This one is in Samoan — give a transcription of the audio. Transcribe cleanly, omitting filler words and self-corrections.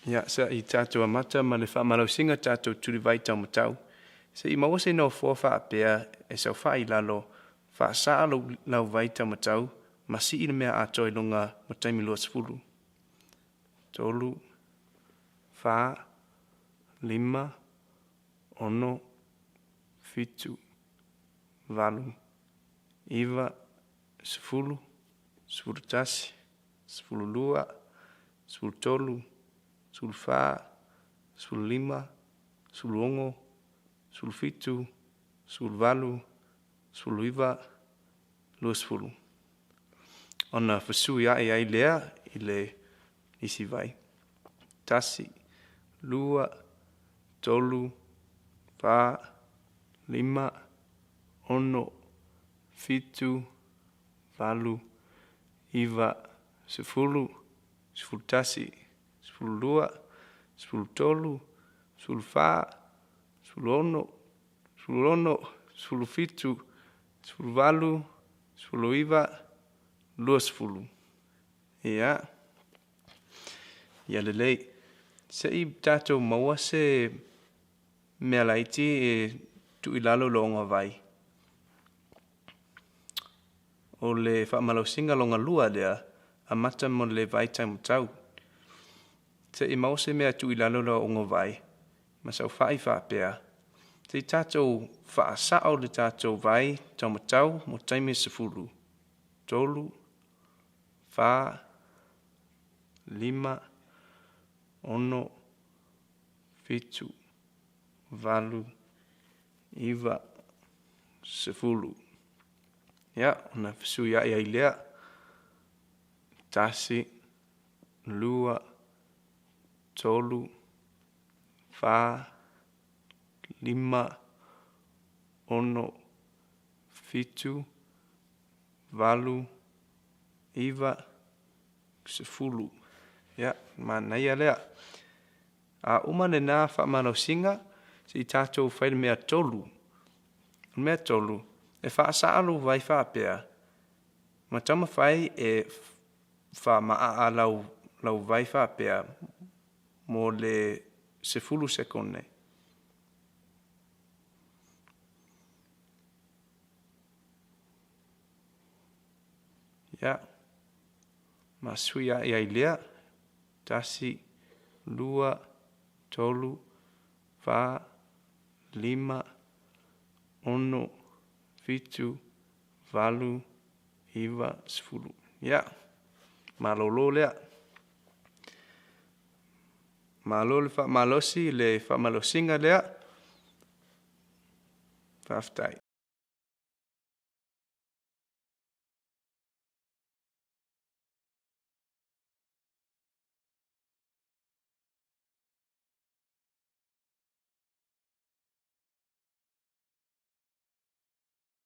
Ia, se'i tatou amata ma le faamalosiga tatou tulivai taumatau. Se'i maua se nofoa faapea e saofa'i i lalo, faasa'a lou lau vai taumatau ma si'i le mea atoa i luga mo taimi 20. 3, 4, 5, 6, 7, 8, 9, 10, 11, 12, 13, 14, 15, 16, 17, 18, 19, 20. Ona fesuia'i ai lea i le isi vai. 1, 2, 3, 4, 5, 6, 7, 8, 9, 10, 11, 12, 13, 14, 16, 16, 17, 18, 19, 20. Ia. Ia lelei. Se'i tatou maua se mea laiti e tuu i lalo o le ogavai. O le faamalosiga lona lua lea, amata mo le vai taumatau. Se'i maua se mea e tuu i lalo o le ogavai ma saofa'i faapea. Se i tatou faasa'o le tatou vai taumatau mo taimi e 10. 3, 4, 5, 6, 7, 8, 9, 10. Ia, ona fesuia'i ai lea. 1, 2, 3, 4, 5, 6, 7, 8, 9, 10. Ia, manaia lea. A uma lena faamalosiga, se'i tatou fai le mea tolu. O le mea tolu, e faasa'a lou vai faapea, ma taumafai e faamaa'a lau, lau vai faapea mo le 10 sekone. Ia, ma suia'i ai lea. 1, 2, 3, 4, 5, 6, 7, 8, 9, 10. Ia, malōlō lea. Malo le faamalosi i le faamalosiga lea. Faafetai.